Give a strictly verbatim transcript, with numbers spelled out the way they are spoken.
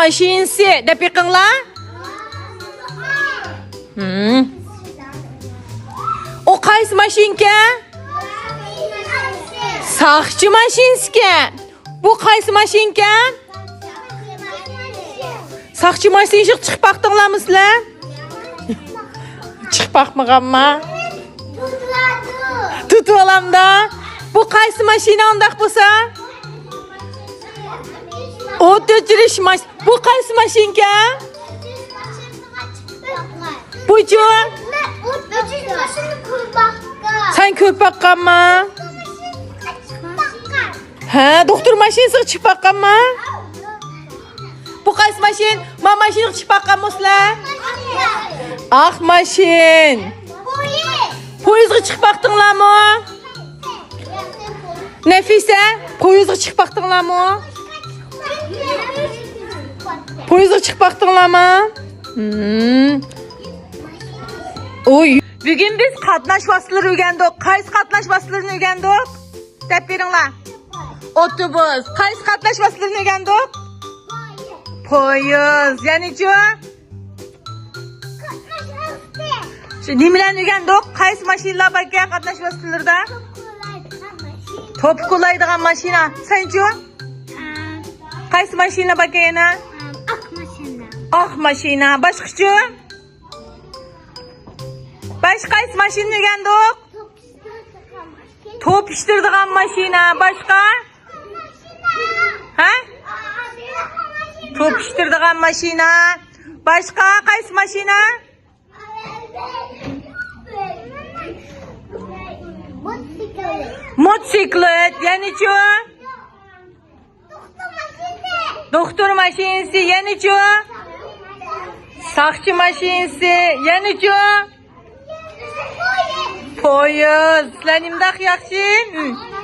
ماشىنىسى دەپ بېقىڭلار. ھىم. ئۇ قايسى ماشىنىكەن؟ ساقچى ماشىنىسىكەن. بۇ قايسى ماشىنىكەن؟ ساقچى ماشىنىسىغا چىقىپ باقتىڭلارمۇ سىلەر؟ چىقىپ باقمىغانما؟ تۇتۇۋالامدا. بۇ قايسى ماشىنا ئۇنداق بولسا؟ ئوت ئۆچۈرۈش ماش-، بۇ قايسى ماشىنىكەن؟ بۇچۇ؟ سەن كۆرۈپ باققانما؟ ھە، دوختۇر ماشىنىسىغا چىقىپ باققانما؟ بۇ قايسى ماشىنا؟ ما ماشىنىغا چىقىپ باققانمۇ سىلەر؟ ئاق ماشىنا. پويىزغا چىقىپ باقتىڭلارمۇ؟ نەفىسە، پويىزغا چىقىپ باقتىڭلارمۇ؟ پويىزغا چىقىپ باقتىڭلارمۇ؟ ھىم. ئوي. بۈگۈن بىز قاتناش ۋاسىتىلىرى ئۆگەندۇق. قايسى قاتناش ۋاسىتىلىرىنى ئۆگەندۇق؟ دەپ بېرىڭلار. ئوتوبۇس. قايسى قاتناش ۋاسىتىلىرىنى ئۆگەندۇق؟ پويىز. يەنىچۇ؟ شۇ نېمىلەرنى ئۆگەندۇق؟ قايسى ماشىنىلار باركەن قاتناش ۋاسىتىلىرىدا؟ توپا كولايدىغان ماشىنا. سەنچۇ؟ قايسى ماشىنا باركەن يەنە؟ ئاق ماشىنا. ئاق ماشىنا. باشقىچۇ؟ باشقا قايسى ماشىنىنى ئۆگەندۇق؟ توپا ئىشتىرىدىغان ماشىنا. باشقا؟ ھە؟ توپا ئىشتىرىدىغان ماشىنا. باشقا قايسى ماشىنا؟ موتوسىكلىت. يەنىچۇ؟ دوختۇر ماشىنىسى. يەنىچۇ؟ ساقچى ماشىنىسى. يەنىچۇ؟ پويىز. سىلەر نېمىنداق ياخشى؟ ھىم.